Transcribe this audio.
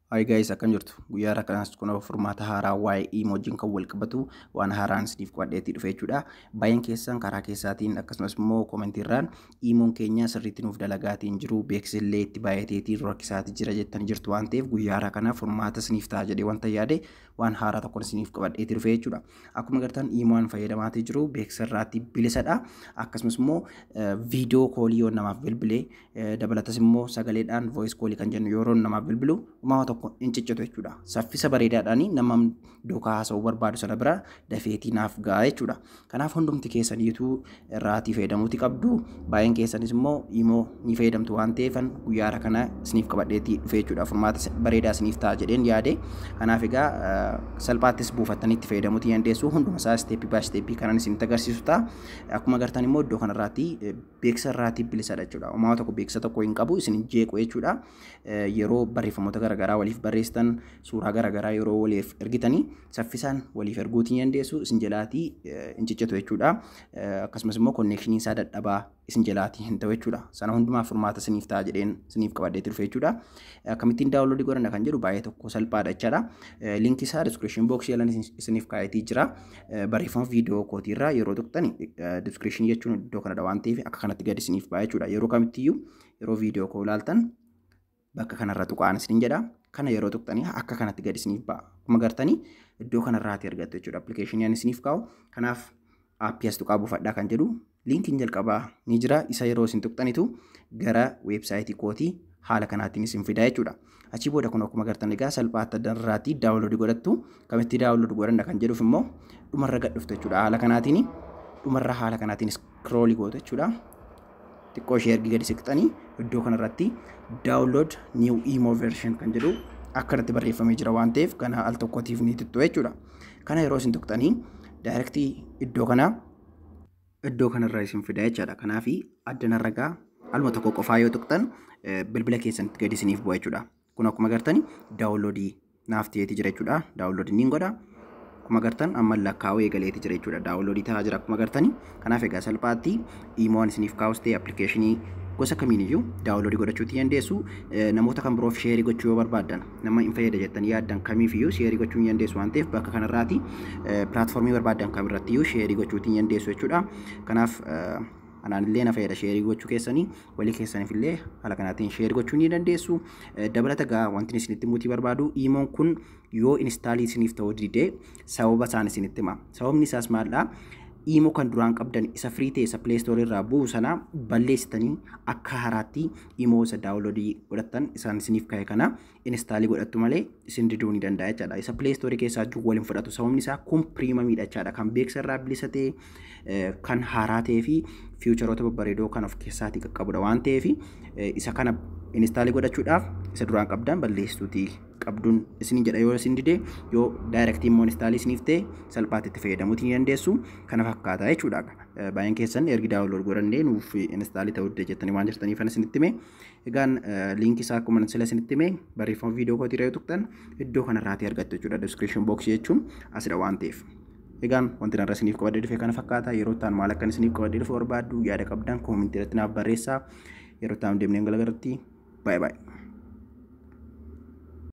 Hi guys, akkam jirtu? Guyyaa har'a kanas kun furmaata haaraa waa'ee imo wajjin kan wal qabatu waan haaraan isiniif qabadheetii dhufe jechuudha. Baay'een keessan karaa keessaatiin akkasumas immoo commentiirraan imoon keenya sirriitti nuuf dalagaatiin jiru, beeksisillee itti baay'ateetiin rakkisaatii jira jettanii jirtu waan ta'eef, guyyaa har'a kana furmaata isiniif ta'a jedhee wanta yaade waan haaraa tokkoon isiniif qabadheetii dhufe jechuudha. Akkuma agartan, imoon fayyadamaatii jiru beeksisarraatii bilisadha. Akkasumas immoo video callii yoo namaaf bilbilee, dabalatas immoo sagaleedhaan voice callii kan jennu yeroo namaaf bilbilu uumamaa tokko hin ciccitu jechuudha. Saffisa bareedaadhaan nama duukaa haasa'uu barbaadu sana bira dafeetii naaf ga'a jechuudha. Kanaaf hundumti keessaniituu irraatii fayyadamuuti qabdu. Baay'een keessanis immoo imoo ni fayyadamtu waan ta'eefan guyyaa har'a kana isiniif qabadheetii dhufe jechuudha. Furmaata bareedaa isiniif ta'a jedheen yaade. Kanaaf egaa salphaattis buufattanii itti fayyadamuuti dandeessu. Hunduma isaa step by step kanan isinitti agarsiisu ta'a. Akkuma agartan immoo iddoo kanarraatti beeksisa irraatii bilisadha jechuudha. Uumamaa tokko beeksisa tokko hin qabu, isin jeequ jechuudha. Yeroo barreeffamoota garaagaraa waliif barreessitan, suuraa garaagaraa yeroo waliif ergitanii saffisaan waliif erguutii ni dandeessu, isin jalaatii hin ciccitu jechuudha. Akkasumas immoo connectioniin isaa dadhabaa isin jalaatii hin ta'u jechuudha. Sana hundumaa furmaata isiniif ta'a jedheen isiniif qabadheetii dhufe jechuudha. Akkamittiin downloadii godhanna kan jedhu baay'ee tokko salphaadha jechaadha. Linkii isaa description boxii jalan isiniif kaa'eetii jira. Barreeffama viidiyoo kootiirraa yeroo tuqxani, descriptionii jechuun iddoo kanadha waan ta'eef, akka kanatti gadi isiniif ba'a jechuudha. Yeroo kamittiyyuu yeroo viidiyoo koo ilaaltan bakka kanarra tuqaan isiniin jedha. Kana yeroo tuqxanii akka kanatti gadi isiniif ba'a. Akkuma agartanii iddoo kanarraati argattu jechuudha. Applicationii ani isiniif kaa'u. Kanaaf appii as tuqaa buufadhaa kan jedhu linkiin jalqabaa ni jira. Isa yeroo isin tuqxanitu gara websiteii kootii haala kanaatiin isin fida jechuudha. Achii booda kun akkuma agartan egaa salphaatti addanarraatii downloadii godhattu. Kamitti download godhanna kan jedhuuf immoo dhumarra gad dhuftu jechuudha. Haala kanaatiin dhumarra haala kanaatiin scrollii gootu jechuudha. Xiqqoo ishee ergi gadi siqxanii iddoo kanarratti "download new imo version" kan jedhu akkanatti barreeffamee jira waan ta'eef, kana al tokkotiif ni tuttu jechuudha. Kana yeroo isin tuqxanii directii iddoo kana iddoo kanarra isin fida jechaadha. Kanaaf addanarra gaa aluma tokko qofaa yoo tuqxan bilbila keessanitti gadi isiniif bu'a jechuudha. Kun akkuma agartani downloadii naaf ta'eeti jira jechuudha. Downloadii niin godha. Akkuma agartan amma lakkaa'uu eegaleeti jira jechuudha. Downloadii ta'aa jira akkuma agartani. Kanaaf egaa salphaatti imoon isiniif kaa'us ta'e applicationii gosa kamiiniyyuu downloadii godhachuuti dandeessu. Namoota kan biroof shareii gochuu yoo barbaaddan, nama hin fayyada jettanii yaaddan kamiifiyyuu shareii gochuu ni dandeessu waan ta'eef, bakka kanarraati platformii barbaaddan kamirrattiyyuu shareii gochuuti ni dandeessu jechuudha. Kanaaf anaan illee na fayyada shareii gochuu keessanii, walii keessaniif illee haala kanaatiin shareii gochuu ni dandeessu. Dabalata gaa wanti isinitti mutii barbaadu, imoon kun yoo installii isiniif ta'uu didee sababa isaan isinitti hima. Sababni isaas maalidhaa? Imo kan duraan qabdan isa free ta'e, isa Play Store irraa bu'u sana balleessitanii akka haaraatti imo isa downloadii godhattan isaan isiniif ka'e kana installii godhattu malee isin diduu ni danda'a jechaadha. Isa Play Store keessaa jiru waliin fudhatu. Sababni isaa kun premiumiidha jechaadha. Kan beeksisa irraa bilisa ta'e, kan haaraa ta'ee fi featureoota babbareedoo kan of keessaatii qaqqabudha waan ta'eef, isa kana installii godhachuudhaaf isa duraan qabdan balleessituutii qabduun isinin jedha yoo isin dide. Yoo directii immoo installii isiniif ta'e salphaatti itti fayyadamuutii ni dandeessu. Kana fakkaata jechuudha. Baay'een keessan ergi download godhannee nuuf installii ta'uu dide jettanii waan jirtaniif kan isinitti hime. Egaan linkii isaa akkuma sila isinitti hime barreeffama viidiyoo kootii irra yoo tuqxan iddoo kanarraatii argattu jechuudha. Description boxii jechuun asidha waan ta'eef. Egaan wanti narra isiniif qabadhee dhufe kana fakkaata. Yeroo ta'an maal akkan isiniif qabadhee dhufe barbaaddu, yaada qabdan commentii irratti naaf barreessaa. Yeroo ta'an deemnee galagarratti. Baay'ee baay'ee.